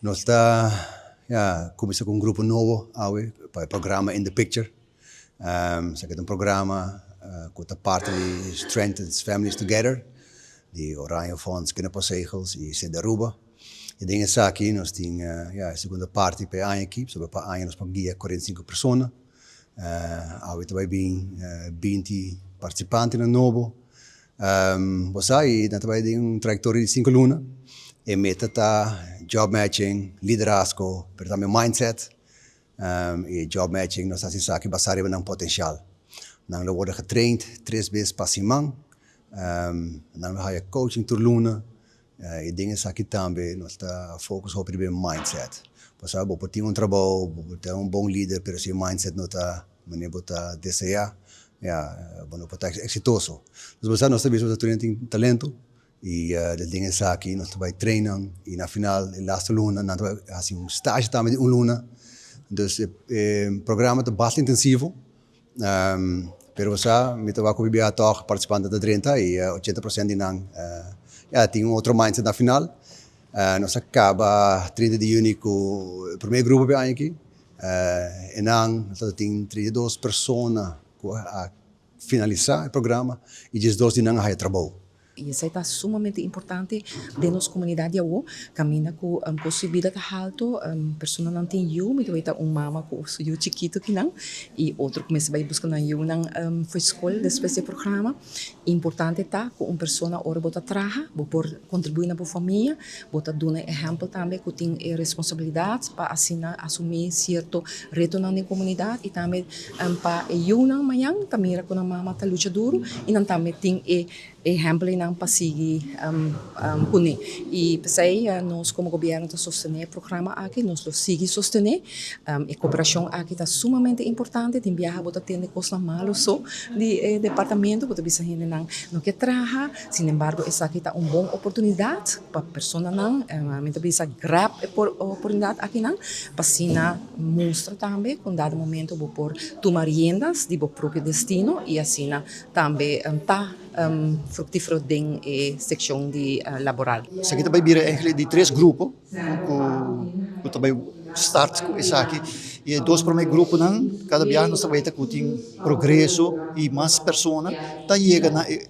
Nos ta ya kuminsá ku un grupo nobo awe pa e programa In the Picture. Esaki ta un programa ku ta parti di Strengthens Families Together di Oranje Fonds Kinderpostzegels i Sede Aruba. I den esaki nos tin ya e segunda parti pa e aña aki, pasobra pa aña nos por guia 45 persona. Awe ta bai bin 20 partisipantenan nobo. Bo sa i nan ta bai den un trayektoria di 5 luna. E meta ta job matching, liderazgo, pero tambe mindset. E job matching nos ta hasi esaki basá riba nan potensial. Nan lo wòrdu getraind tres bes pa siman. Nan lo haya coaching tur luna. I den esaki tambe nos ta focus hopi riba e mindset. Pasobra bo por tin un trabou, bo por ta un bon lider, pero si e mindset no ta manera bo ta deseá, ya, bo no por ta eksitoso. Nos bo sa nos ta bisa bo tur hende tin talento i den esaki nos ta bai train nan i na final e laste luna nan ta bai hasi un stage tambe di un luna. Dus e programa ta basta intensivo. Pero bo sa, mi ta wak ku bibia tòg partisipante ta drenta i 80% di nan ya tin un otro mindset na final. Nos a kaba 30 di yüni ku e promé grupo pa e aña aki. E nan nos ta tin 32 persona ku a finalisá e programa i 12 di nan a haya trabou. I esei ta sumamente importante den nos komunidat di awo, kaminda ku kosto di bida ta haltu, personanan tin yu, mi ta weta un mama ku su yu chikitu kinan i otro ku mester bai buska nan yunan for skol despues di e programa. Importante ta ku un persona ora bo ta traha bo por kontribuí na bo famia, bo ta duna e ehèmpel tambe ku tin e responsabilidat pa asina asumí sierto retonan den komunidat i tambe pa e yunan mañan ta mira ku nan mama ta lucha duru i nan tambe tin e ehèmpelnan pa sigui kuné. I p'esei nos komo gobièrnu ta sostené e programa aki, nos lo sigui sostené. E koperashon aki ta sumamente importante. Tin biaha bo ta tende kosnan malu so di e departamento, bo ta bisa hendenan no ke traha. Sin embargo esaki ta un bon oportunidat pa personanan, mi ta bisa grab e oportunidat akinan pa asina mustra tambe ku un dado momento bo por tuma riendas di bo propio destino i asina tambe ta fructifero den e seccion di laboral. Esaki ta bai bira eigenlijk di tres grupo ku ta bai start ku esaki i e dos prome gruponan kada biaha nos ta weta ku tin progreso i mas persona ta yega na e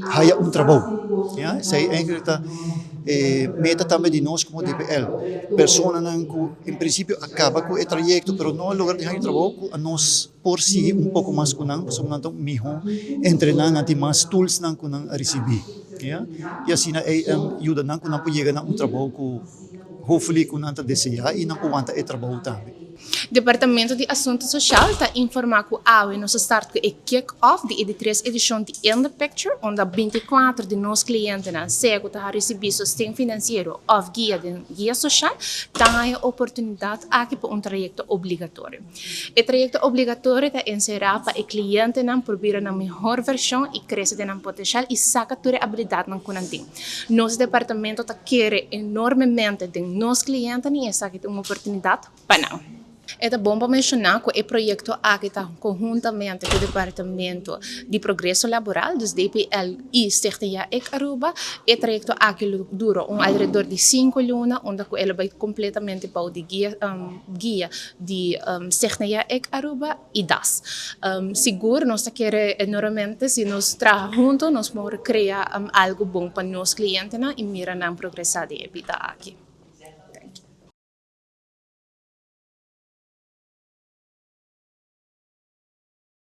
haya un trabou ya esei eigenlijk ta e meta tambe di nos komo DPL personanan ku en prinsipio a kaba ku e trayekto pero no a logra di haya un trabou ku anos por sigui un poko mas ku nan pasobra nan ta mihó entrená, nan tin mas toolsnan ku nan a risibí, ya. I asina ei yuda nan ku nan por yega na un trabou ku hopefully ku nan ta deseá i nan por wanta e trabou tambe. Departamento di Asunto Social ta informa cu awe nos a start cu e kick off di e di tres edicion di In the Picture unda 24 di nos clientenan sea cu ta ricibi sosten financiero of guia den guia social ta haya oportunidad aki pa un trayecto obligatorio. E trayekto obligatorio ta enserá pa e klientenan por bira nan mihor vershon i krese den nan potenshal i saka tur e abilidatnan ku nan tin. Nos departamento ta kere enormemente den nos klientenan i esaki ta un oportunidat pa nan. E ta bon pa menshoná ku e proyekto aki ta konhuntamente ku Departamento di Progreso Laboral, dus DPL i Stichting JAEK Aruba. E trayekto aki lo dura un alrededor di sinku luna unda ku e lo bai kompletamente bou di guia guia di Stichting JAEK Aruba i das. Sigur nos ta kere enormemente si nos traha hunto nos por krea algu bon pa nos klientenan i mira nan progresá den e bida aki.